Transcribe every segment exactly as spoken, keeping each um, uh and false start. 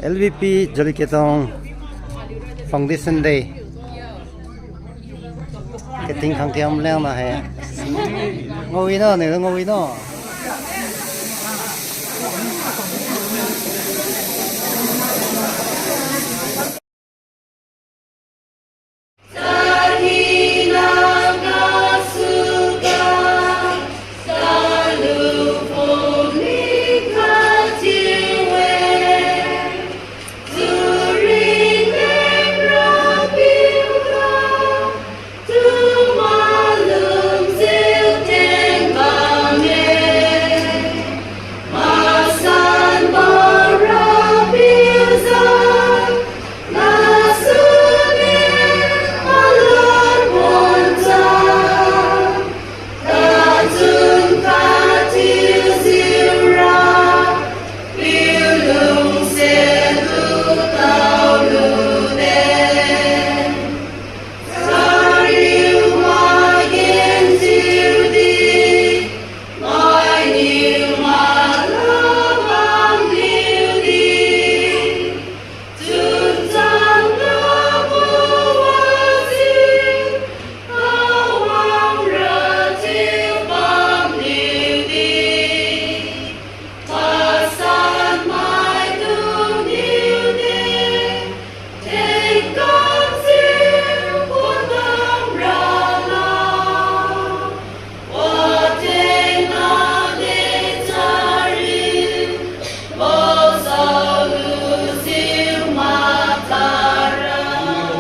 L V P Jalukie Town Foundation Day. Kating khang kiam leng na he. Ngawino, ne ngawino.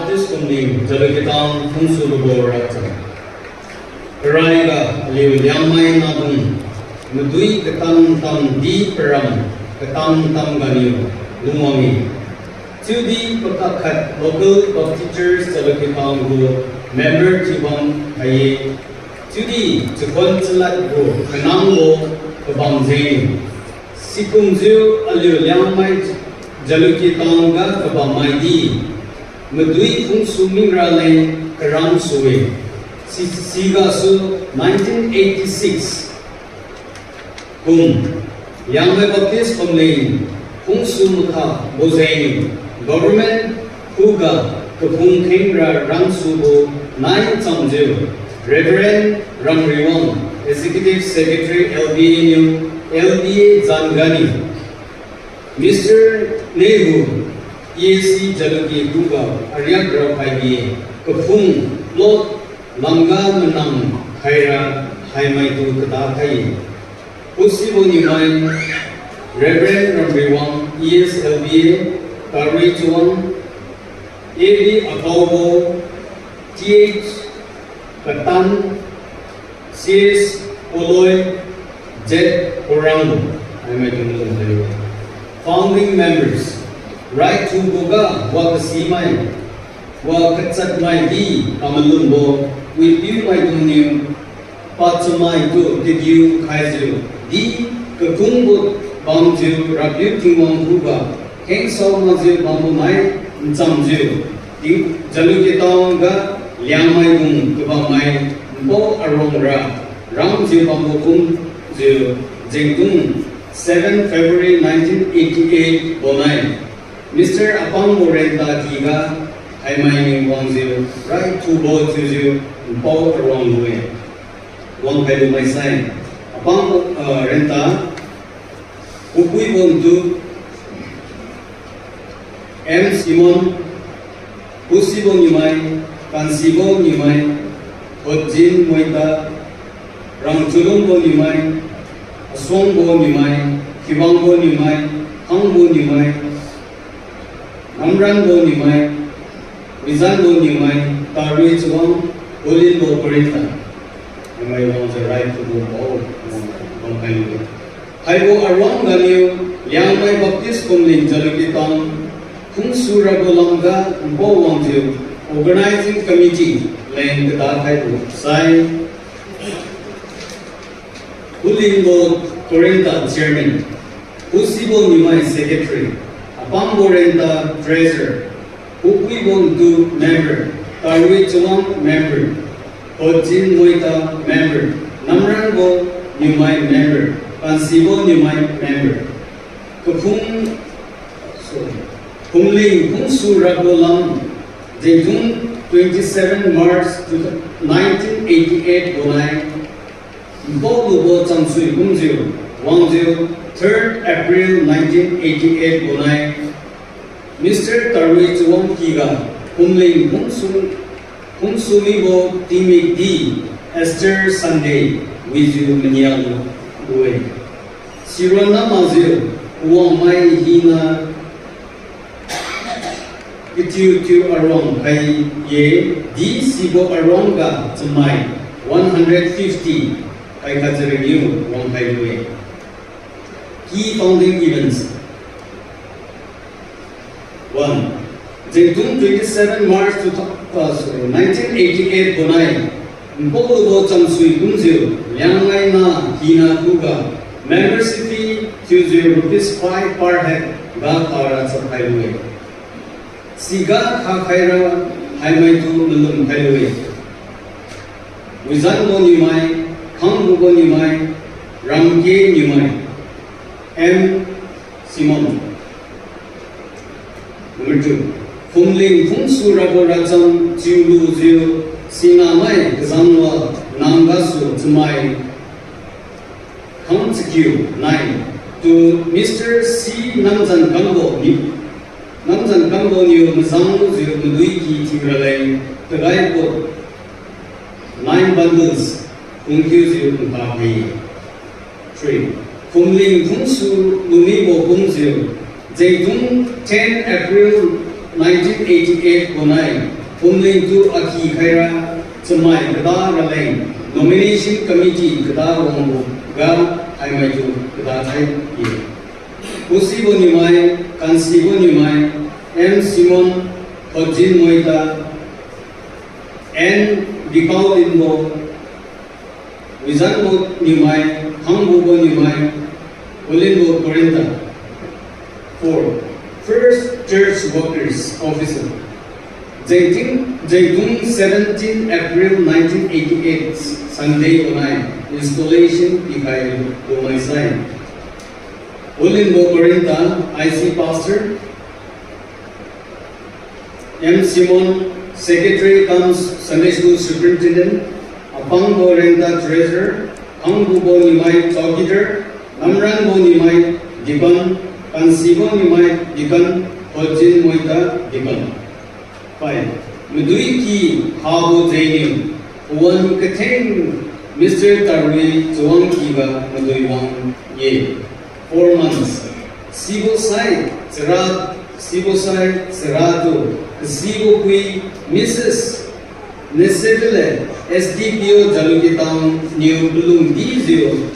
Baptist Kumling, Jalukie Town, Phungsu Lubo Rachang. Karaiga aliu Liangmai nahdung, madui katam-tam di param katam-tam ganiu lungwang-e. Chiudi pakak khat Local Baptist Church Jalukie Town gu member thiubam khai-e. Chiudi chakhuan chalad gu kanambo kabam jeng-e. Sikumjiu aliu Liangmai Jalukie Town ga kabam maidi, madui Phungsu ming raleng karamsu-e. Si, sigasu nineteen eighty-six kum, Liangmai Baptist Kumling Phungsu makha bojeng government khuga kaphung khengra ramsubo nai chamjiu, Reverend Ramriwang, Executive Secretary L B A niu, L B A zan ganiu, Mister Nehu, E A C Jalukie khuga ariak raokhai bi-e, kaphung plot lamga manang khaira haimaitu kada khai-e. Pusibo niumai, Reverend Ramriwang, E S L B A, Karui Chawang, A D Akaobo, T H Katan, C S Poloi, Z Korang, haimaitu malum khai-e. Founding members, raithuboga wa kasimai, wa kachatmai di kamalumbo, wipiu maidungniu, pachamaitu kadiu khaijiu, di kakungbo bamjiu Rapiu Tingwang khuga, khengsao makjiu bambo mai nchamjiu, Ting, Jalukie Town ga Liangmai dung kabammai npao aruangra ramjiu bambo kumjiu jengtung seven February nineteen eighty-eight bonai Mister Apangbo Renta kiga haimai ning wangjiu raithubo chiujiu npao aruang lu-e. Wangkhai lu maisai, Apangbo, ah, Renta, Pupuibo Ntu, M Simon, Pusibo Niumai, Kansibo Niumai, Hotjin Moita, Rangchulungbo Niumai, Asuangbo Niumai, Khiwangbo Niumai, Hangbo Niumai, Namranbo Niumai, Wizanbo Niumai, Tarui Chawang, Holinbo Korinta. Haimai wangjiu raithubo npao, wang, wangkhai lu-e. Haibo aruang ganiu, Liangmai Baptist Kumling Jalukie Town, Phungsu rabo lamga npao wangjiu, Organizing Committee leng kada khaibo sai, Hulingbo Korinta Chairman, Pusibo Niumai Secretary, Apangbo Renta Treasurer, Pupuibo Ntu Member, Tarui Chawang Member, Hotjin Moita Member, Namranbo Niumai Member, Kansibo Niumai Member. Kaphung Phumling phungsu rabo lam, jengtung twenty seven March nineteen eighty eight bonai, npaolubo chamsui kumjiu, wangjiu third April nineteen eighty eight bonai, Mister Tarwi Chawangky ga, Phumling phungsu, phungsu mibo tingmik di Easter Sunday wijiu manialu-e. Sironna makjiu, wangmai hina katiu-tiu aruang khai-e, di sibo aruang ga chamai one hundred fifty khai kajariu wangkhailu-e. Key founding events. One, jengtung twenty seven March two thousand, uh, sorry, nineteen eighty eight bonai, npaolubo chamsui kumjiu, Liangmai na hina khuga, membership fee thiujiu rupees five per head ga kara chapkhailu-e. Siga khakhaira haimaitu malum khailu-e. Wizanbo niumai, Khangbubo niumai, Ramke niumai, M Simon. Number two, Phumling phungsu rabo racham chiulujiu, sinamai kazangwa namgasu chamai khang chakiu nai to Mister C Namzan Kambo ni, Namzan Kambo niu mazanglujiu maduiki thiuraleng tagai pot nine bundles phungkiujiu ntakhai-e. Three, Phumling phungsu lumibo kumjiu, jengtung ten April nineteen eighty eight bonai, Phumling tu aki khaira chamai kada raleng, nomination committee kada wangbo ga haimaitu kada khai-e. Kusibo niumai, Kansibo niumai, M Simon, Hojin Moita, N Bikao Linbo, Wizanbo niumai, Khangbubo niumai, Olinbo Korinta. Four, First Church Workers Officer. Jengting, jengtung seventeen April nineteen eighty eight, Sunday bonai, installation pikhai lumaisai. Olinbo Korinta, I C Pastor, M Simon, Secretary cum Sunday School Superintendent, Apangbo Renta, Treasurer, Khangbubo niumai, Chowkidar, Namranbo niumai, Deacon, Kansibo niumai, Deacon, Hojin Moita, Deacon. Five, maduiki habo jengniu, pawan katheng Mister Tarwi Chawangky ga madui wang-e. Four months. Sibo sai chara, sibo sai chara tu, sibo pui Missus Nesebele, S D P O Jalukie Town niu palung dijiu,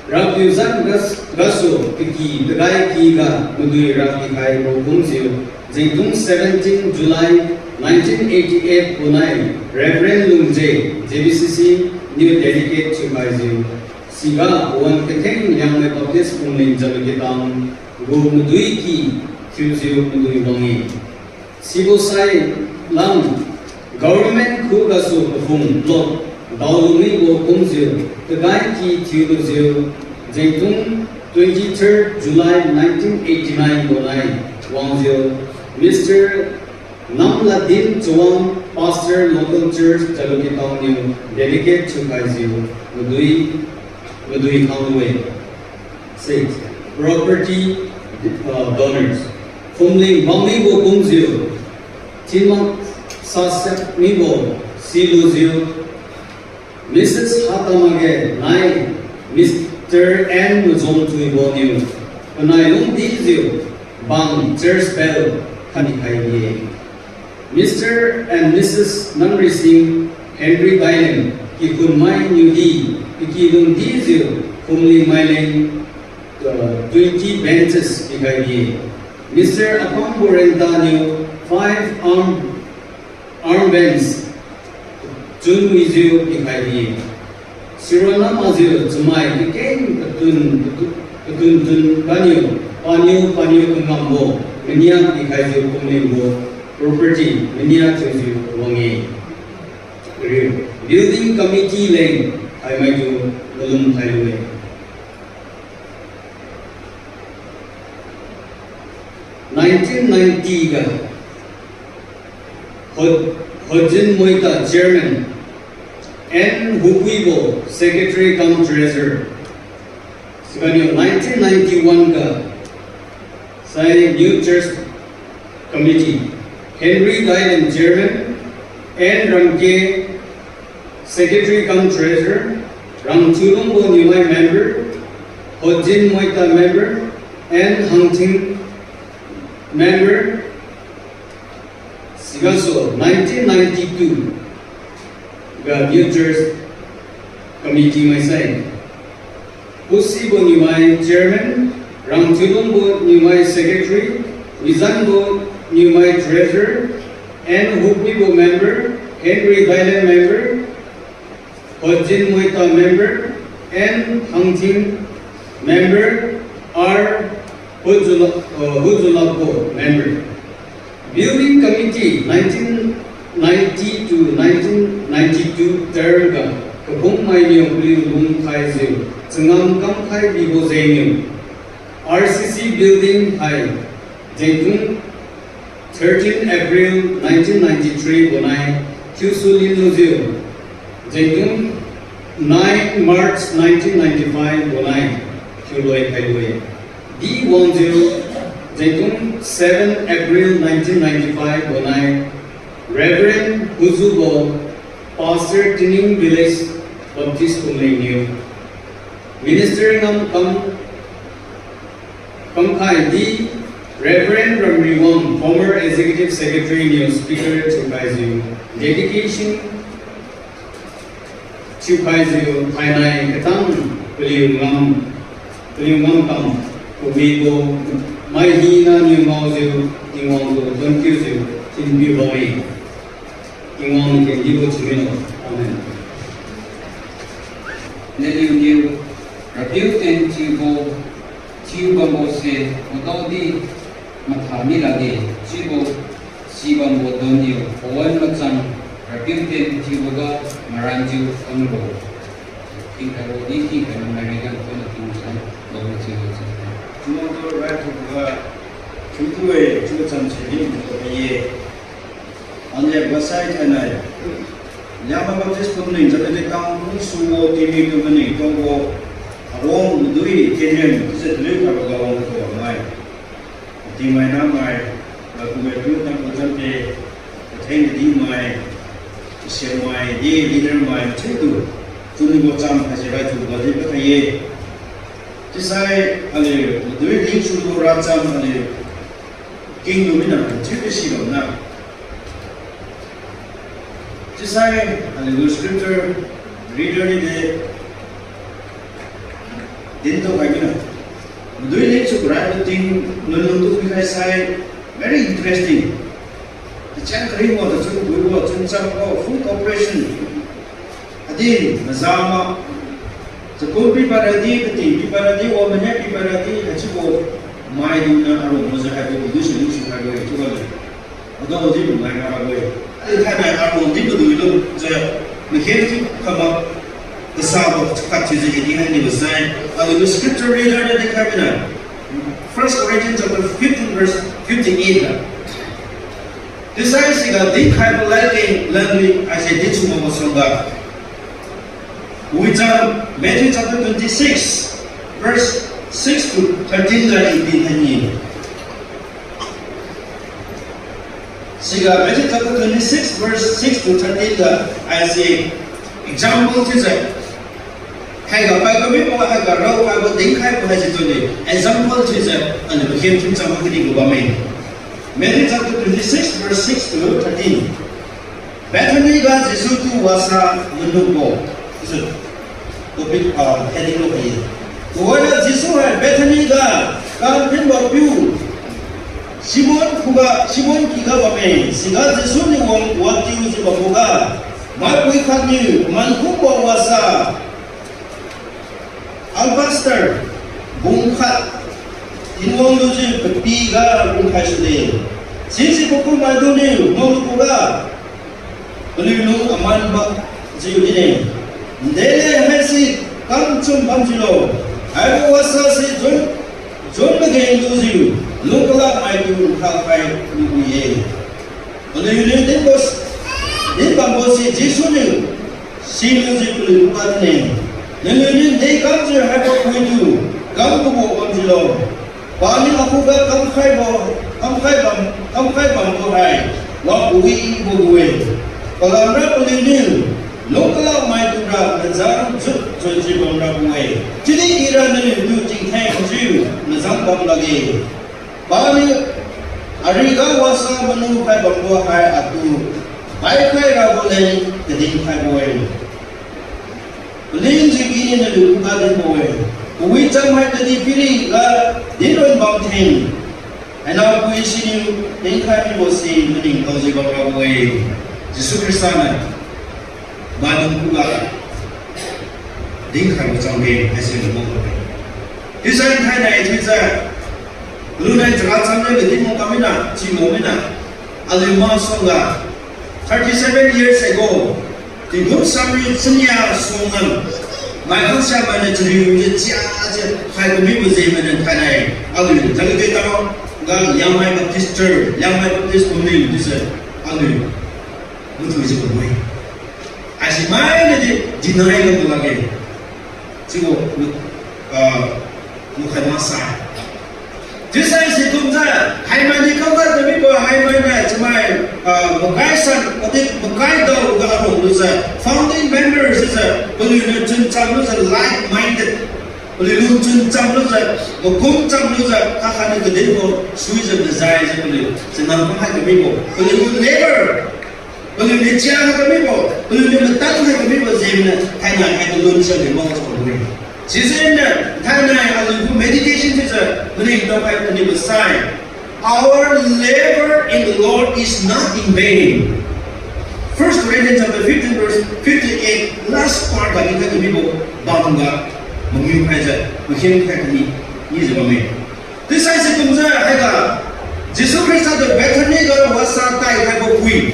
Rapiu zan gas-, gasu piki tagai kiga madui rapikhaibo kumjiu, jengtung seventeen July nineteen eighty eight bonai Reverend Lungje, J B C C niu dedicate thiukhaijiu, siga pawan katheng Liangmai Baptist Phumling Jalukie Town gu maduiki thiujiu madui wang-e. Sibo sai lam government khugasu paphung plot daolumibo kumjiu, tagai ki thiulujiu, jengtung twenty third July nineteen eighty nine bonai wangjiu, Mister Namladin Chawang, Pastor, Local Church, Jalukie Town niu dedicate thiukhaijiu madui, madui khanglu-e. Six, property, uh, donors. Phumling bammibo kumjiu, thinmak sasep mibo silujiu, Missus Hatamage nai Mister N Mujongthuibo niu panai lungdijiu bang church bell khatdi khai-e. Mister and Missus Namrising Henry Dailen kikhunmai niudi pakilung dijiu Phumling maileng, uh, twenty benches pikhai-e. Mister Apangbo Renta niu five arm, arm bench chunwijiu pikhai-e. Sironna makjiu chamai kakeng katun, katun, katun tun kaniu, paniu, paniu kangambo mania pikhaijiu Phumlingbo property mania thiujiu wang-e. Kariu, building committee leng haimaitu malum khailu-e. Nineteen ninety ga Ho-, Hojin Moita Chairman, N Hupuibo Secretary cum Treasurer. Siganiu nineteen ninety-one ga sai New Church Committee, Henry Dailen Chairman, N Ramke Secretary cum Treasurer, Rangthiulungbo Niumai member, Hojin Moita member, N Hangthing member, sigasu nineteen ninety-two ga New Church Committee mai sai. Pusibo Niumai Chairman, Rangthiulungbo Niumai Secretary, Wizanbo Niumai Treasurer, N Hupuibo member, Henry Dailen member, Hojin Moita member, N Hangthing member, R Hujula-, uh, Hujulabo member. Building Committee nineteen ninety to nineteen ninety-two term ga Kaphungmainiu paliu lungkhaijiu changam kamkhai bibo jengniu R C C Building hai jengtung thirteen April nineteen ninety-three bonai thiusu linlujiu, jengtung nine March nineteen ninety-five bonai thiuloi khailu-e. Di wangjiu, jengtung seven April nineteen ninety-five bonai Reverend Hujubo, Pastor, Tining Village Baptist Phumlingniu, Minister ngam kam kamkhai di Reverend Ramriwang, former Executive Secretary niu speaker thiukhaijiu, dedication thiukhaijiu, thainai katang paliu ngam, paliu ngam kam, kumibo mai hina niu ngaojiu, Tingwang gu thonkiujiu thinpiu bamme. Tingwang kendibo thiumilo. Amen. Naliuniu RAPIU ten thiubo, thiubambose mataodi matha mi lakge, chiubo sibambo donniu pawan machang RAPIU ten thiuboga maranjiu kambo. Tingkhaibo di tingkhai namai riga kona tingsan bambo thiubo chiu. Tingwang tu rai thiuboga thiutu-e, chiubo chamse di mbo ye. Ane basai thainai Liangmai Baptist Phumling Jakhane Town lungsubo tingmi tu maning tongbo Awang Madui Kenriam chiujiu taliu khaiboga wangtu mai, tingmai namai, makume tu tangku chamte, katheng kadimai, kasiamai di leader mai chiutu, chunwibo cham haise raithubo di pakhai ye. Chiusai aliu Madui lingsubo racham aliu kinglu mina chiu kasibo na. Chiusai aliu gu scripture reader ni de dintu khai mina. Madui lingsu raibo ting lunlung tu pikhai sai, very interesting. Tacheng karingbo, tachun puibo, chunchangbo, full cooperation. Adi mazama, chakun pipadra di, kati pipadra di, wa mane pipadra di, haichiubo maidungniu arung majiu haibo maduisu lingsu khaibo-e chiubo le. Adao di mai marabo-e. Adi thainai arung di maduilu jiu, makhen thiu khama, kasabo chakat thiujiu di haini basai. Aliu gu scripture reader niu dinkhai mina, First Corinthians chapter fifteen verse fifty-eight ga. Chiusai siga dinkhaibo ladkeng lanlui haise dinsu masuangga, wicham Matthew chapter twenty-six, verse six to thirteen ga i dinkhai ni. Siga Matthew chapter twenty-six, verse six to thirteen ga haise example thiujiu, haiga pai kamibo, haiga raokhaibo dinkhaibo haise chiudi example thiujiu, aliu makhen thiu cham kadi gu bamme. Matthew chapter twenty-six, verse six to thirteen. Bethany ga Jesu tu wasa manukbo. Topic, ah, heading lo hai. Tuhoira Jesu hai Bethany ga kapinbo piu Simon khuga, Simon kiga bamme. Siga Jesu niu wang watiujiu bamboga, maipui khatniu mankumbo wasa alabaster bung khat thinwang lujiu papiga lungkhai sude. Sisi pakum maidungniu ngaolu khuga, paliu lung aman makjiu dine. Ndele haise kamchum bamjiulo. Haibo wasa se John, John mageng lujiu lungkalak maitu nkha khai lubo-e. Paliuniu dinbo, dinbambo si Jesu niu silujiu paliu khuga din-e, Naliuniu dekamjiu haibo puitu kam kubo bamjiulo. Paniu akhuga kamkhaibo, kamkhai bam, kamkhai bambo hai wa kawibo gu-e. Palamra paliuniu lungkalak maitura majang jut joijiu bamrabo-e. Chiudi ira naliutu tingtheng thiu majang bam lakge. Paniu ariga wasa manukhai bambo hai atu baikhai rabo leng kadinkhaibo-e. Palingjiu Iniu naliu khuga dinbo-e. Kawicham hai kadihpiriga dinron bam theng, hainapui siniu dinkhai mibo si maningtaojiu bamrabo-e. Jesu Khrista niu maidung khuga dinkhaibo changge haise lungbo-e. Chiusai thainai chiujiu, lunai chaga chamniu dinbo kam mina, chibo mina, aliu masuangga, thirty seven years ago, tingkum samri chania suanglam, mai khangsia mainiu chariujiu chiajiu khai kamibo jengniu thainai, aliu Jalukie Town ga Liangmai Baptist Church, Liangmai Baptist Community chiujiu, aliu mathuijiu bambo-e. Haisi mainiu di deny ga tu lakge. Chiubo, ah, nukhai masa. Chiusai sikumjiu, haimai di kamga tamibo, haimai niu chamai, ah, makai san, odi makai daoga arong lujiu, founding members chiujiu, paliuniu chuncham lujiu like-minded. Paliu lungchun cham lujiu, makum cham lujiu, kakhatniu kadinbo suijiu mazaijiu paliu changam kamkhai kamibo, paliu gu neighbor, paliuniu chiang kamibo, paliuniu matan khai kamibo jengniu thainai hai kalun sa di mao chabo-e. Sijengniu thainai aliu gu meditation chiujiu maningtao khai kanibo sai, Our labor in the Lord is not in vain. First Corinthians chapter fifteen, verse fifty-eight, last part ga dinkhai kamibo bamga, mangiu khaijiu, makhen khai kami, mijiu bamme. Chiusai sikumjiu haiga, Jesu Khrista tu Bethany ga wasa tai khaibo pui,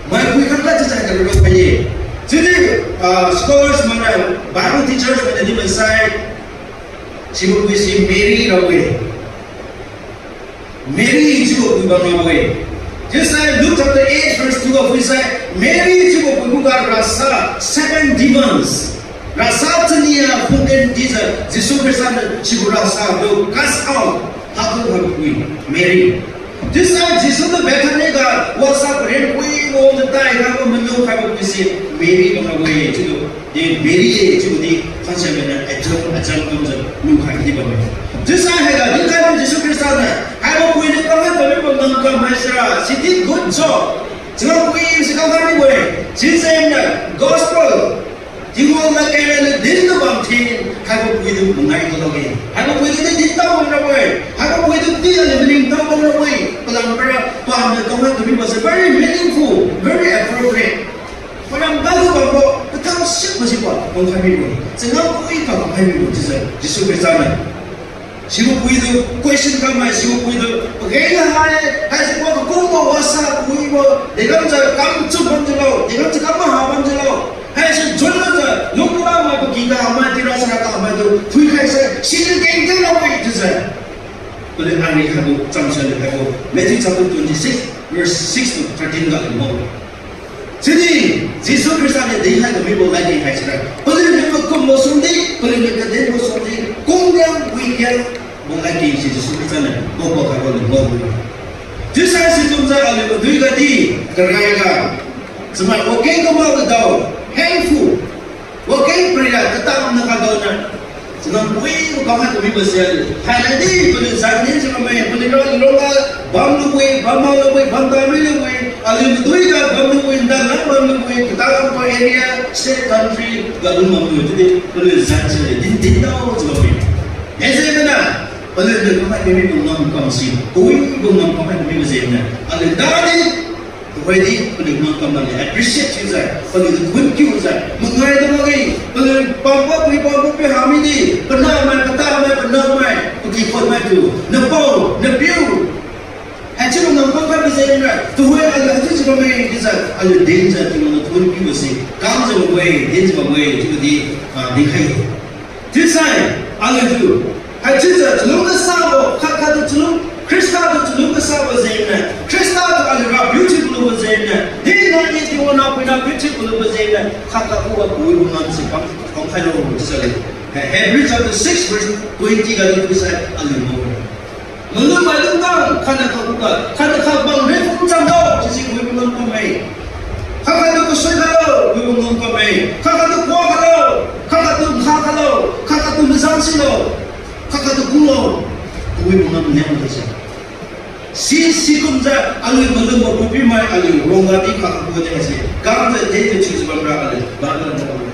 maipui khangkhat chiujiu haiga ralo khai-e. Chiudi, ah, scholars mainiu, Bible teachers mainiu di maksai, sibo pui si Mary rabo-e. Mary chiubo pui bam rabo-e. Chiusai Luke chapter eight verse two ga phuisai, Mary chiubo pui khuga rasa seven demons, rasa chania phungken dijiu Jesu Khrista niu sibo rasa tu cast out, hatu haibo pui Mary. Chiusai Jesu tu Bethany ga wasa paren pui wangjiu tai khaibo manung khaibo pui si Mary bam rabo-e chiubo. Di Mary-e chiubo di khangsia mainiu acham acham kumjiu lungkhai di bamme. Chiusai haiga dinkhaibo Jesu Khrista niu haibo puiniu kamkhai kamibo ngamkam haisira, she did good job. Changam pui si kamkhai mibo-e. Sijengniu gospel, Tingwang maikaira niu dintu bam thin, haibo puitu mangai kalakge. Haibo puitu di dintao bam rabo-e. Haibo puitu di aliu maningtao bam rabo-e. Palamra paniu kamkhai kamibo si very meaningful, very appropriate. Param dadu bambo, kathao sibo sibo kamkhai mibo-e. Changam pui kamkhai mibo chiujiu Jesu Khrista niu sibo puitu question kammai, sibo puitu pageng hai, haisi pa kakumbo wasa puibo, dekamjiu kamchun bamjiulo, dekamjiu kam maha bamjiulo. Haise junlujiu lungkala mai pakika mai tira sara kamai tu phuikhaise, siniu kengkeng rabo-e chiujiu paliu ari khaibo, chamse khaibo, Matthew chapter twenty-six, verse six to thirteen ga lingbo. Chiudi Jesu Khrista niu dinkhai kamibo ladkeng haisira, paliuniu kakumbo sundi, paliuniu kadinbo sundi, kungdiang wikiang bo ladkeng si Jesu Khrista niu paopa khaibo lingbo. Chiusai sikumjiu aliu madui gadi, karaiga, chamai wakeng kamak kadao, hengphu, wakeng pariak katamna kadaona, changam puibo kamkhai kamibo si, thainai di paliu zan dinjiu bamme, paliura lungga bamlubo-e, bammaklubo-e, bamtamilubo-e, aliu madui ga bamlubo-e, ndanlam bamlubo-e, katalam pa area, state, country ga lung bamlubo-e, chiudi paliu zan si din dintao jiu bamme. Haise mana, paliuniu kamkhai kamibo ngamkam si, kawibo ngamkam hai kamibo jengniu aliu dadi, tuhoidi paliu ngamkam lakge, appreciate thiujiu, paliutu thuon kiujiu, mangai da makge, paliu pampa pui pampa pi ha midi, panahmai, patamai, panahmai, pakikhonmai tu, napao, napiu, haichiubo ngamkam khaibo jengniu, tuhoi aliu haichiujiu bamme chiujiu, aliu dinjiu, Tingwang niu thuon kiubo si, kamjiu bamme, dinjiu bamme, chiudi, ah, dinkhai-e. Chiusai, aliutu, Haichiujiu chalung kasabo, khat khattu chalung, Khrista tu chalung kasabo jengniu, Khrista tu aliura piu thiulubo jengniu, di nani Tingwang nahpiu nahpiu thiulubo jengniu, khat khat khuga kawibo ngamse kam, kamkhailo chiujiu le. He-, Hebrew chapter six verse twenty ga di phuisai aliu ngao-e. Malum maidung bang, khatna kha khuga, khatna kha bang rikhun chamlo, chiusi kawibo ngam kamme. Khat khattu kasui khailo, kawibo ngam kamme. Khat khattu kua khailo, khat khattu nkha khailo, khat khattu mazan silo, khat khattu kulo, kawibo ngam niang chiu-e. Si, sikumjiu aliu malumbo pupimai aliu rongga di kha khuga di haise, kamjiu dejiu thiujiu bamra aliu, Bible ga bamme.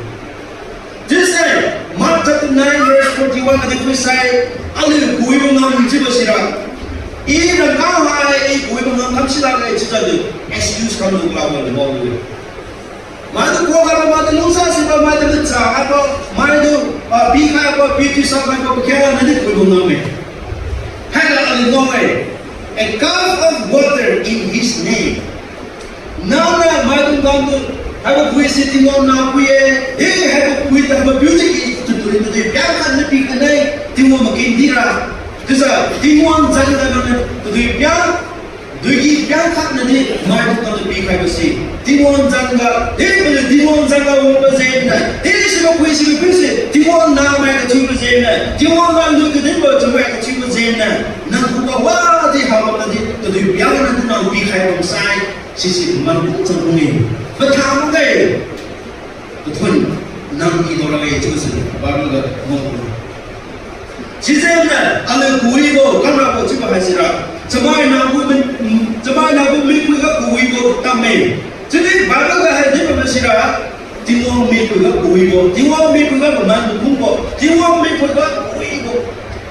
Chiusai, Mark chapter nine verse forty-one ga di phuisai, aliu kawibo ngam chiubo sira, I rangkang hai, I kawibo ngam kam silakge chiujiu aliu excuse kamlu kalabo aliu ngao-e. Maitu kua khaibo, maitu lungsa sibo, maitu macha khaibo, maitu, ah, pikhaibo, pi tisa khaibo, pakhiangna di kawibo ngamme. Haiga aliu ngao-e, a cup of water in his name. Nangniu maidung kamtu, haibo pui si Tingwang nahpui-e, eh, haibo pui tu haibo piu si i tatui tatui piang khat niu pikhaine, Tingwang makindira. Chiujiu Tingwang zan ga nangniu tatui piang, duiki piang khat nadi maidung kamtu pikhaibo se, Tingwang zan ga, eh, paliu Tingwang zan ga wangbo jengniu, eh, sibo pui sibo piu se Tingwang nahmai kathiubo jengniu, Tingwang ga lu kadinbo chamai kathiubo jengniu, nang khuga wadi habam nadi tatui piang nadi nang pikhai bamsai, sise man chang pung-e, matha makge. Pathun nang i dao lakge chiubo si Bible ga ngao-e. Sijengniu aliu kawibo kamrabo chiubo haisira, chamaina gu, chamaina gu mikpui ga kawibo tamme. Chiudi Bible ga hai dinbo sira, Tingwang mikpui ga kawibo, Tingwang mikpui ga paman kungbo, Tingwang mikpui ga kawibo.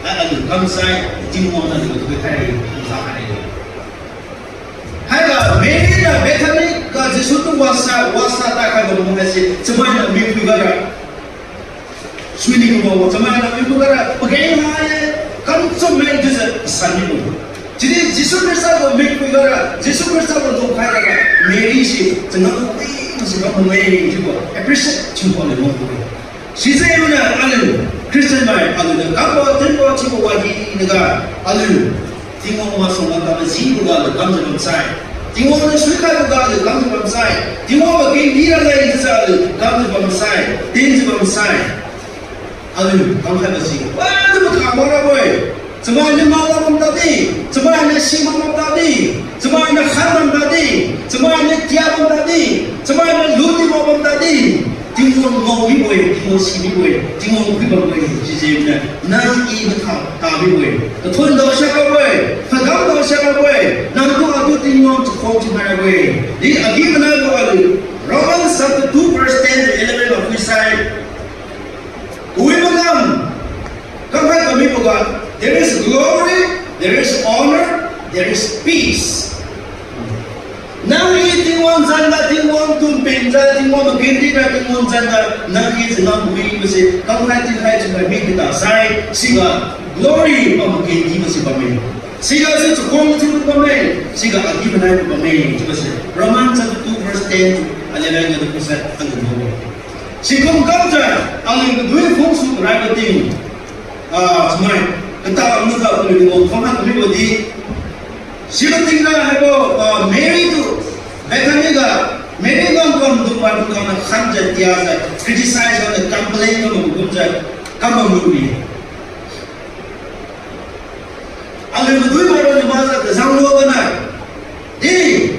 Hai aliu kamsai, Tingwang niu aliu tu khai, kamsa khai. Haiga Mary niu Bethany ga Jesu tu wasa, wasa takhaibo lung haise chamaina mikpui gara suini kubo, chamaina mikpui gara pageng hai-e, kamchum meng chiujiu san mibo. Chiudi Jesu Khrista gu mikpui gara, Jesu Khrista gu lungkhai gara Mary se changam wi si bambo-e chiubo appreciate thiubo aliu ngao-e. Sijengniu aliu Christian mai aliuniu kambo dinbo chiubo wadi naga aliu Tingwang masuangga kamajiboga aliu kamjiu bamsai, Tingwang niu suikhaiboga aliu kamjiu bamsai, Tingwang makengdi raleng chiujiu aliu kamjiu bamsai, dinjiu bamsai, aliu kamkhaibo si wadi matha mak rabo-e. Chamainiu ngao mak bam tadi, chamainiu si mak bam tadi, chamainiu khan bam tadi, chamainiu tia bam tadi, chamainiu luni mak bam tadi, Tingwang ngao mibo-e, Tingwang si mibo-e, Tingwang phui bambo-e, sijengniu nang i matha tamibo-e, kathon dao siak rabo-e, phagam dao siak rabo-e, nang tu atu Tingwang chakhuang thiu mai rabo-e. Di agi-manaibo aliu Romans chapter two verse ten to eleven ga phuisai, kawibo ngam kamkhai kamiboga, there is glory, there is honor, there is peace. Nang i Tingwang zanga, Tingwang tu pingjiu, Tingwang makengdi ra, Tingwang zanga nang i changam wibo se kamkhai tingkhai chiukhai mi kita sai, siga glory pa makengdibo se bamme. Siga si chakhuang thiubo bamme, siga agi-manaibo bamme chiubo se Romans chapter two verse ten to eleven ga di phuisai aliu ngao-e. Sikum kamjiu aliu kadui phungsu karaibo ting, ah, chamai, katang nuga paliu wang phangha kamibo di, sibo tingga haibo, ah, Mary tu Bethany ga, Mary ngam kamdung maidung kamniu khanjiu tiajiu criticize jiu complain kam kumjiu kam bam lu-e. Aliu madui maidung niu makjiu kazang lubo nai, di,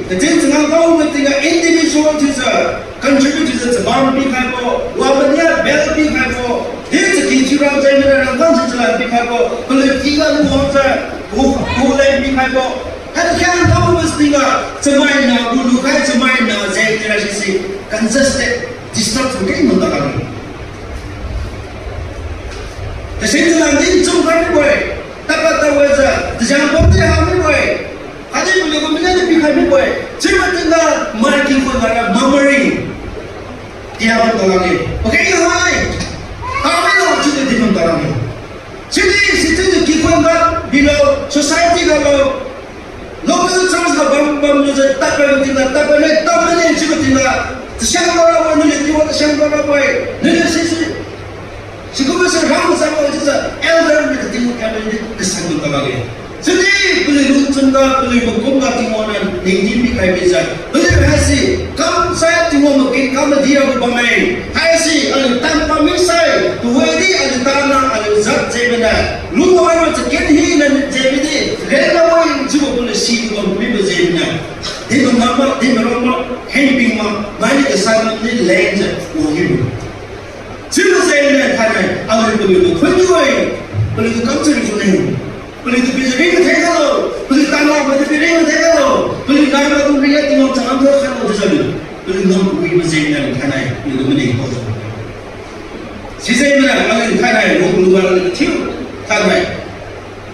kachin changam kaobo tingga individual thiujiu, contribute thiujiu chabam pikhaibo, wamania bel pikhaibo, di chaky thiura jai mina rangkang si chalan pikhaibo, paliu kiga luwangjiu, ku, ku leng pikhaibo, haitu khen kaobo tingga, chamaina gu lukhai chamaina jeng tira sise, congested, disturb thiu keng bam talakge. Tasi chalan din chum khai mibo-e, tapa tawijiu, tasiang bamdi ha mibo-e, khatdi paliu gu mina di pikhai mibo-e, chiubo tingga mai kikhun gara murmuring, tia bam talakge. Pageng hai, tamailo chiudi din bam talakge. Chiudi sichiujiu kikhun ga bilo, society galo, local church ga bam bamlujiu tadpad tingga, tadpad ne, tadpad ne chiubo tingga, tasiang rabo-e, naliu Tingwang tasiang rabo-e, naliu sisi Sikumbo si rang masai bo chiujiu elder niu kating kamdi kasan lu kalakge. Chiudi paliu lungchun ga, paliu makum ga Tingwang niu ningting pikhai bijiu, paliu haise kamsai Tingwang makin kam madi rabo bamme. Haise aliu tan pam misai, tuhoidi aliu tana aliu jat jengniu, lungwang ra chaken hina jengmidi, rela wai chiubo paliu sibo bam mibo jengniu, dinbo ngam ma, dinbo rong ma, hengping ma, maini kasan ma ni lengjiu wang mibo. Chiubo jengniu thainai aliu paliutu khun niu-e, paliutu kamchari khun ne, paliutu pijiu ring matheng khalo, paliu tana maitu pi ring matheng khalo, paliu nai maitu ring-e Tingwang changam kha khalo chiujiu aliu, paliu ngam kawibo jengniu thainai paliutu maning kaojiu. Sijengniu aliu thainai wang kaluga aliu thiu thainai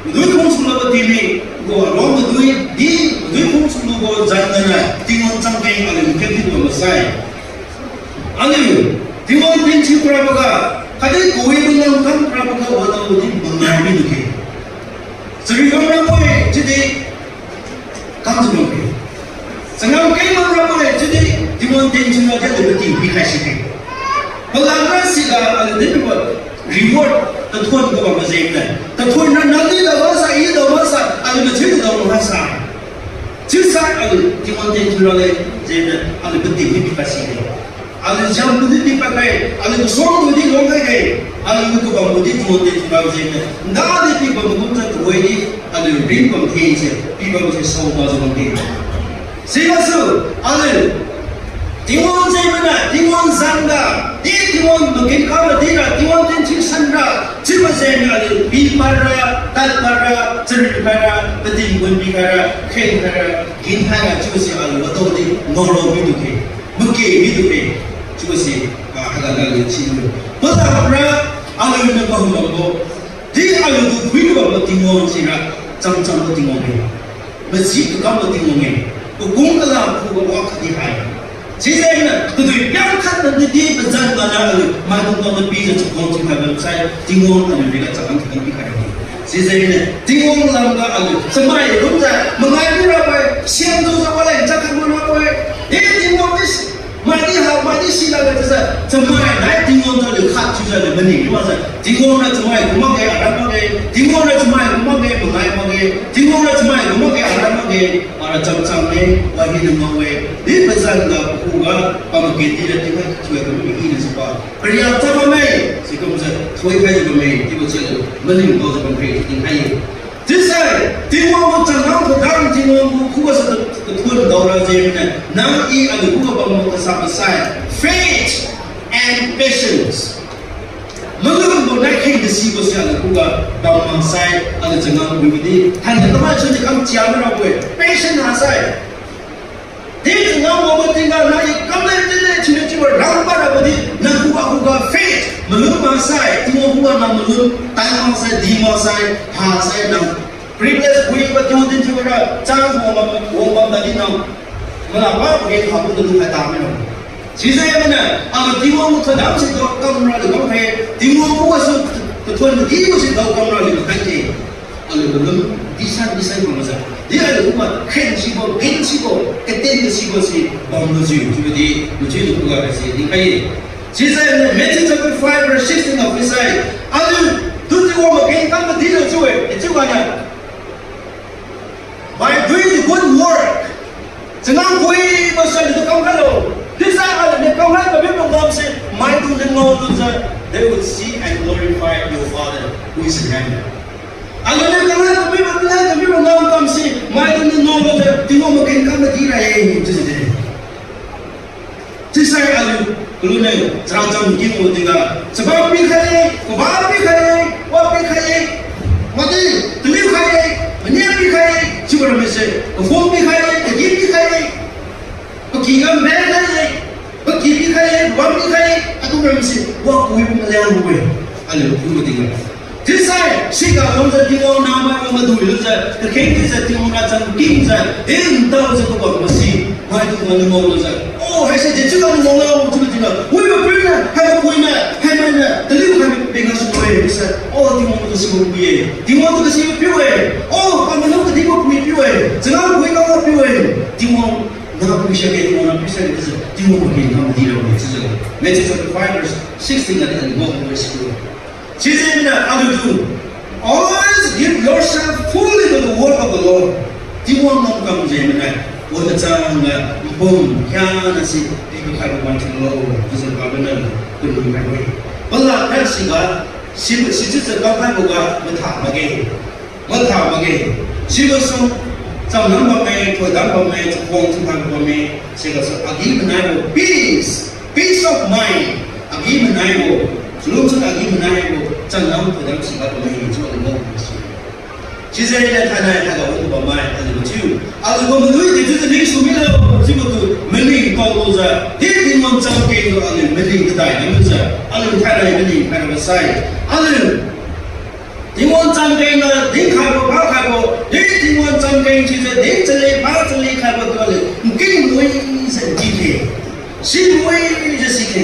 madui khung sulu katimi gu aruang madui di, madui khung sulu gu zan gana Tingwang changkeng aliu maken thiubo masai, aliu Tingwang tenthiu raboga, khatdi kawibo lamkam raboga wadaodi mangai midu-e. Chari bam rabo-e chiudi kamjiu bam-e. Changam keng bam rabo-e chiudi Tingwang tenthiu radi aliu kating pikhai sike. Palamra siga aliu dinbo reward tathuon kabam majengniu, tathuon ra nangdi dao masa, i dao masa, aliu mathiu dao masa. Chiusai aliu Tingwang tenthiu rale jengniu aliu kating di pikhai sike. Aliu jam tudi pipadkhe, aliu kasuang tudi luang khaikhe, aliu kabam tudi Tingwang tenthiu ra jengniu ndadi pibam kumjiu tuhoidi aliu ring bam kheng se, pibam se sao majiu bam khe. Sigasu aliu Tingwang jengniu, Tingwang zan ga, di Tingwang makin kam madira, Tingwang tenthiu sanra, chiubo jengniu aliu pipad ra, tadpad ra, chari khaira, pating bun pikhai ra, kheng khaira, kin khaira chiubo si aliu wadaodi ngaorao midu-e, make midu-e, chiubo si, ah, haiga aliu chiu. Palamra aliuniu kahum bambo, di aliutu phuilu bambo Tingwang sira chamchambo Tingwang-e. Maji kakambo Tingwang-e. Kakung kala khuga wa khatdi hai. Sijengniu kadui piang khat nadi di pazan mana aliu maidung tao napijiu chakhuang thiukhai bamsai Tingwang aliu riga chakhuang thiukhai bikhai ra-e. Sijengniu Tingwang lamga aliu chamai rumjiu mangai mirabo-e, siamjiu waleng chakhuang marabo-e. E Tingwang di maidi ha, maidi silakge chiujiu chamai nai Tingwang tu aliu khat thiujiu aliu maning majiu, Tingwang niu chamai gu makge, aram makge, Tingwang niu chamai gu makge, mangai makge, Tingwang niu chamai gu makge, aram makge, ara chamcham-e, wahina ngao-e, di pazan ga pakhuga, pamakedi ra Tingwang thiukhai kami iniu sipa pariak cha bamme, sikumjiu thoikhaijiu bamme chiubo chiujiu maning kaojiu bamkhe chiu dinkhai-e. Chiusai Tingwang gu changam kadang Tingwang gu khugasu tathuon daora jengniu nang i aliu khuga bambo kasa masai faith and patience. Malumbo nai kheng kasibo si aliu khuga bam maksai aliu changam wibodi thainai tamai suni kam chia mirabo-e, patient hasai. Di changam wabo tingga nai kamle tile thiuniu chiubo rangpad rabodi nang khuga khuga faith malum maksai, Tingwang khuga nang malum tan maksai, di maksai, hasai nang privilege wibo Tingwang tenthiu ra chance wang bam, wang bam tadi nang malapa pageng khabu nalung hai tami ra. Sijengniu aliu Tingwang gu thadam si dao kamra aliu kamkhai, Tingwang khugasu tathuon kadibo si dao kamra aliu khaikhe. Aliu malum disan disan bamjiu, di aliu khuga khen sibo, gen sibo, katen kasibo si bam lujiu chiubodi machiujiu khuga haise dinkhai-e. Sijengniu Matthew chapter five verse sixteen ga phuisai, aliutu Tingwang magen kam kadilo chiu-e, chiu ganiu by doing the good work. Changam kuibo sai aliutu kamkhailo. Chiusai aliuniu kamkhai kamibo ngamse maidungniu ngaolujiu, they will see and glorify your Father who is in heaven. Aliuniu kamkhai kamibo, kamkhai kamibo ngam kamse maidungniu ngaolujiu Tingwang magen kam madi ra-e chiujiu de. Chiusai aliu kaluniu characham tingbo tingga, chabam pikhai-e, kabam pikhai-e, wa pikhai-e, wadi taliu khai-e, mania pikhai-e chiubo ramise, kaphung pikhai-e, kagin pikhai-e, paky ga mbe khai-e, paky pikhai-e, bam pikhai-e, atu ramise wa kuibo maliang lu-e. Aliu kuibo tingga Chiusai siga wangjiu Tingwang namai wang madui lujiu, kakheng chiujiu Tingwang racham kingjiu, ntao jiu kabam masi, maidung ganiu ngaolujiu, o, haise dechiu ganiu ngaolo chiubo tingga, wibo piuniu, haibo puiniu, haimainiu taliu khai-e peng gasu-e chiusai, o, Tingwang tu kasibo pui-e, Tingwang tu kasibo piu-e, o, pamanu kadibo pui piu-e, changam pui kangga piu-e, Tingwang nang pui sake, Tingwang nang pui sake chiujiu Tingwang magen kam madi ra-e chiujiu, Matthew chapter five verse sixteen ga di aliu ngao verse two. Sijengniu aliutu, always give yourself fully to the work of the Lord. Tingwang ngamkam jengniu, wan machangga, npum hiana si, pikhaibo wan thiulo, chiujiu Bible niu, kunlu khai-e. Palak hai siga, si, sichiujiu kamkhaiboga, matha makge. Matha makge. Sibo sung, chamnang bamme, thoidam bamme, chakhuang thiukhai bamme, sigasu agi-manaibo, peace, peace of mind, agi-manaibo, chalungsa agi-manaibo, chamnang thoidam siga bamme, chiu aliu ngao si. Sijengniu thainai haiga wan bammai, aliu mathiu. Aliu gu madui di chiujiu ningsu milo, chiubo tu, maning kaolujiu, di Tingwang chamkeng gu aliu maning kadai namiujiu, aliu thainai maning khai rabo sai. Aliu Tingwang chamkeng ga dinkhaibo, pakhaibo, di Tingwang chamkeng chiujiu, di chale, pa chale khaibo tu aliu, nking mui se nking khe. Si mui se si khe.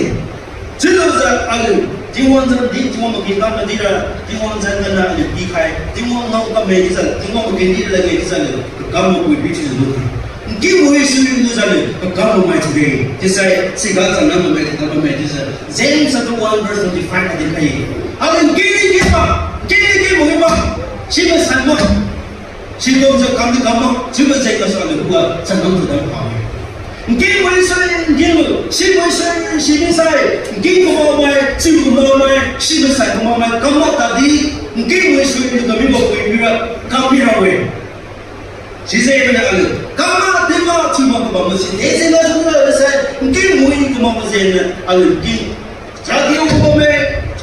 Chiulujiu aliu, Tingwang zan di, Tingwang makin kam madira, Tingwang zan gana aliu pikhai, Tingwang nao kamme chiujiu, Tingwang makin di lage chiujiu aliu, kakambo pui pi chiujiu lu. Nking mui sui lujiu aliu, kakambo mai thiude. Chiusai, siga chamnang bamme, thoidam bamme chiujiu, James chapter one verse twenty-five ga dinkhai-e. Aliu nking ni nking ma, nking ni nking mui ma, si masan ma. Sikumjiu kamdi kam ma, chiubo jeng gasu aliu khuga chamnang thoidam pha-e. Nking mui sai, nking mui, si mui sai, si mui sai, nking kamao mai, si kamao mai, si masai kamao mai, kam ma tadi, nking mui sui lu kamibo pui mira, kam mira-e. Sijengniu aliu, kam ma, di ma, thiu ma kabam masi, de jeng gasu la sai, nking mui kamao majengniu aliu nking Chadiu bamme,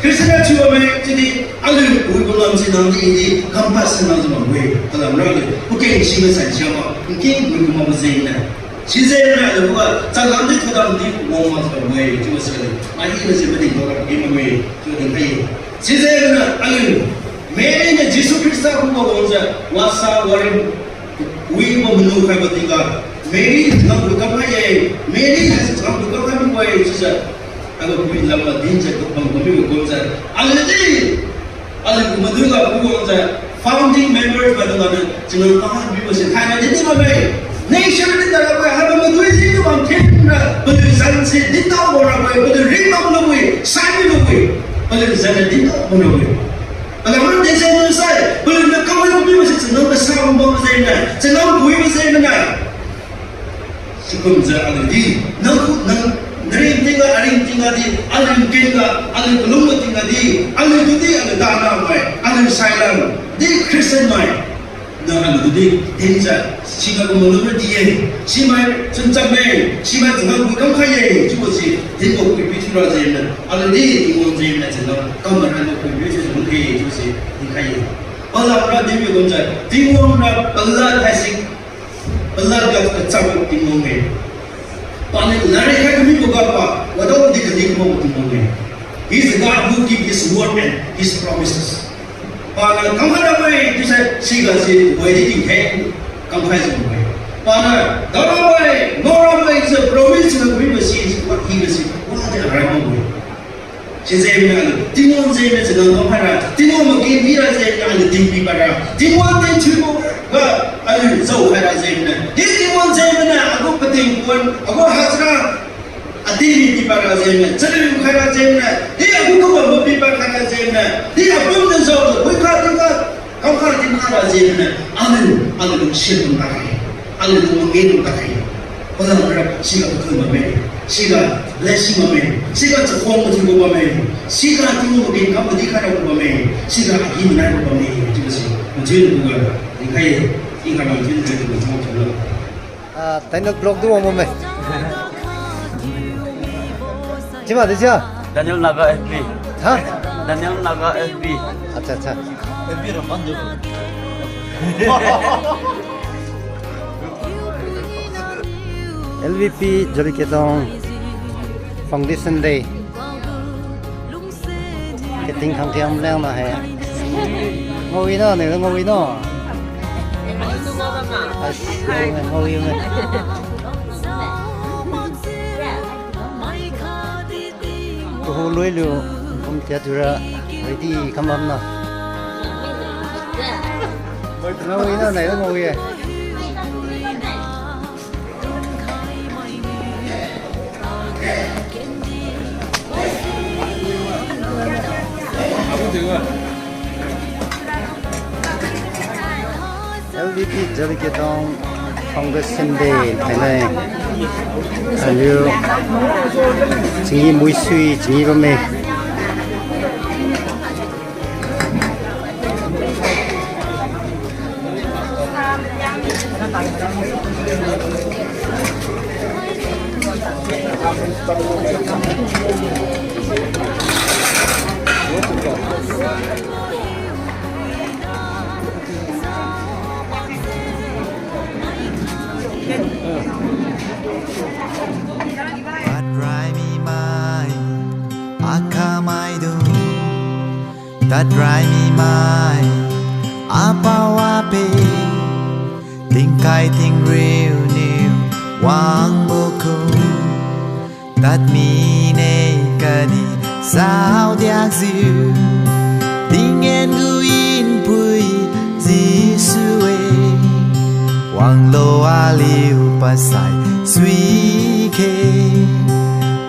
Christian thiu bamme, chiudi aliu wibo lamsi nangdi di, compassion nangjiu bamme, kalamra aliu, pukeng si masan sia ma, nking wibo mak jengniu. Sijengniu aliu khuga, chalamdi thoidamdi wang makjiu bamme, chiubo si aliu, ahi nasi mading thoidam di bamme, chiu dinkhai-e. Sijengniu aliu, Mary niu Jesu Khrista khuga wangjiu, wasa waring, wibo manu khaibo tingga, Mary nang gu kamkhai-e, Mary nang gu kamkhai mibo-e, chiujiu, aliu pui lamga dinjiu, kabam kamibo kumjiu, aliudi, aliu gu madui ga khuga wangjiu, founding members maidung ganiu, changam kamkhai mibo si, thainai didi bamme, nation di tarabo-e, haibo madui di kabam thinra, paliu zan si, dintao bamrabo-e, paliu ringbam lubo-e, sai mibo-e, paliu zan dintao bamrabo-e. Aliu man de jeng lu sai, paliuniu kamkhai mibo si changam kasa bam jengniu, changam pui bam jengniu. Sikumjiu aliudi, nang, nang, naring tingga, aring tingga di, aliu nking ga, aliu kalung tingga di, aliu tudi, aliu dana mai, aliu sailam, di Christian mai. Nang aliu tudi, dinjiu, siga gu malum di-e, simai chuncham-e, simai changam pui kamkhai-e, chiubo si, dinbo pui pi thiura jengniu, aliudi, Tingwang jengniu changam, kam maranbo pui pi thiu jengniu, chiubo si, dinkhai-e. Palamra dinbo kumjiu, Tingwang ra palad haise, palad ga kacham Tingwang-e. Paniu ladriat khai kamibo ga pa, wadaodi kadi kabo Tingwang-e. He is the God who keep his word and his promises. Paniu kamkhai rabo-e chiusai, siga si wadi tingtheng kamkhaijiu bamme. Paniu daorabo-e, ngaorabo-e chiujiu promise na kamibo si, what he will si, wadi arai makbo-e. Sijengniu aliu, Tingwang jengniu changam kamkhaira, Tingwang makin mira jengniu aliu dinpi paira, Tingwang tenthiubo ga aliu jaokhaira jengniu, di Tingwang jengniu agu pating pon, agu hajira, ating ni pipaira jengniu, chariu khaira jengniu, di agu kabambo pipa khaira jengniu, di apumniu jaojiu, phuikha tingga, kamkha tingkha ra jengniu, aliu, aliu lungsiat lung takhai, aliu lung mangin lung takhai. Palamra siga kakun bamme, siga blessing bamme, siga chakhuang mathiubo bamme, siga Tingwang makin kam madi khairabo bamme, siga agi-manaibo bamme, chiubo si, mathiu luga, dinkhai, i khanang thiu luga, mathiu luga. Ah, Daniel Vlog tu wang bamme. Chiu ma di sia? Daniel Naga F B. Ha? Daniel Naga F B. Accha, accha. F B ra man du. L V P Jolly Ketong Foundation Day. Kating khang kiam leng na hai. Ngao wi no, ne ngao wi no. As, ngao wi, ngao wi. Kahu lui lu, kum tia tura, ready kam bam na. Ngao wi no, ne ngao wi. Kariketong Foundation Day thainai. Aliu chingi muisui chingi bamme. Padraimi mai, akhamai dung. Tadraimi mai, apao ape. Tingkai tingriu niu wangbo kum. Tadmine khatdi saodiakjiu, tinggen gu npui Jesu-e. Wanglo aliu pasai suikhe,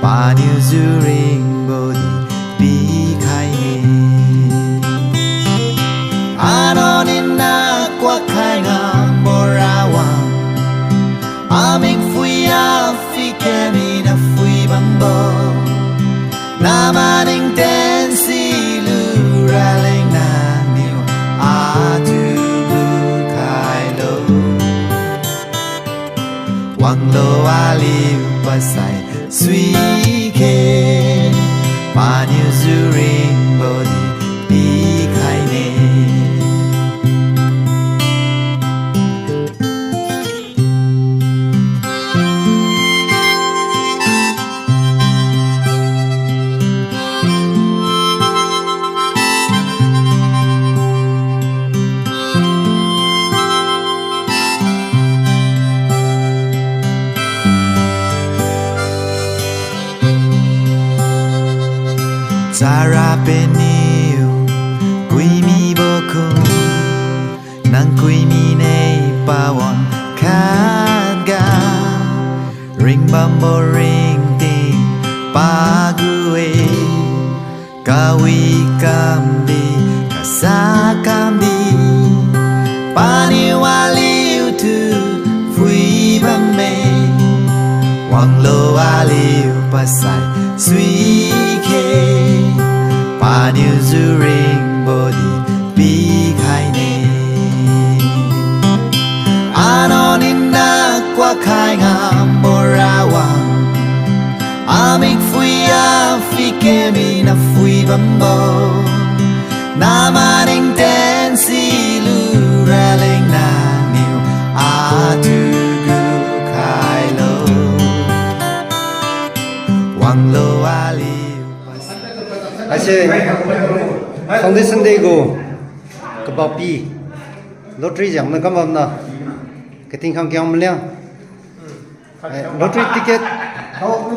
paniu juringbo di pikhaine. Ano nina kuak khai ngambo rawang, amik phui a pikemi na phui bambo. Namaning ten silu raleng nangniu atu lukhailo. Wanglo aliu pasai suikhe, paniu juringbo di pikhaine. Chara peniu kuimibo kum, nang kuimine pawang khatga, ringbambo ringting pagu-e. Kawi kamdi, kasa kamdi, paniu aliutu phui bamme. Wanglo aliu pasai suikhe, paniu juringbo di pikhaine. Ano nina kuak khai ngambo rawang, amik phui a pikemi na phui bambo. Namaning ten silu raleng nangniu atu lukhailo. Wanglo aliu. Haise Foundation Day gu kabapi lottery jengna kambamna kating khang kiang maliang. Eh, lottery ticket,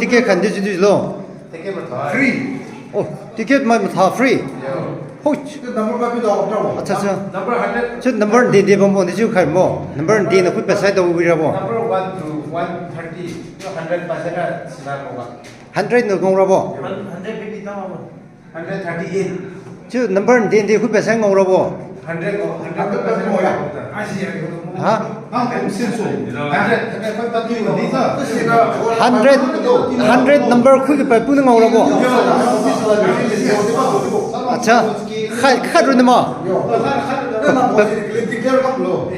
ticket khan di chiu di lo. Ticket matha free. Oh, ticket mai matha free. Yeah. Hoi. Chiu number ba pi lo, bro. Acha, acha. Number hundred. Chiu number de de bambo di chiu khai mo. Number de na khut pasai da wi rabo. Number one to one thirty. Chiu hundred pasai na sina ko ba. Hundred na ngao rabo. Hun-, hundred fifty tang rabo. Hundred thirty-eight. Chiu number de de khut pasai ngao rabo. Hundred ko, hundred ko, hundred ko. Ha? Hundred, hundred ko, thirty ko, di sa. Hundred, hundred number khui ke paipu na ngao rabo. Acha, khat, khat ru na ma.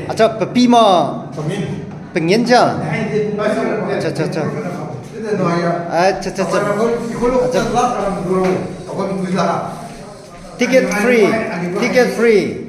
Acha, papi ma. Pangin ja. Acha, acha, acha. Acha, acha, acha. Acha. Ticket free. Ticket free.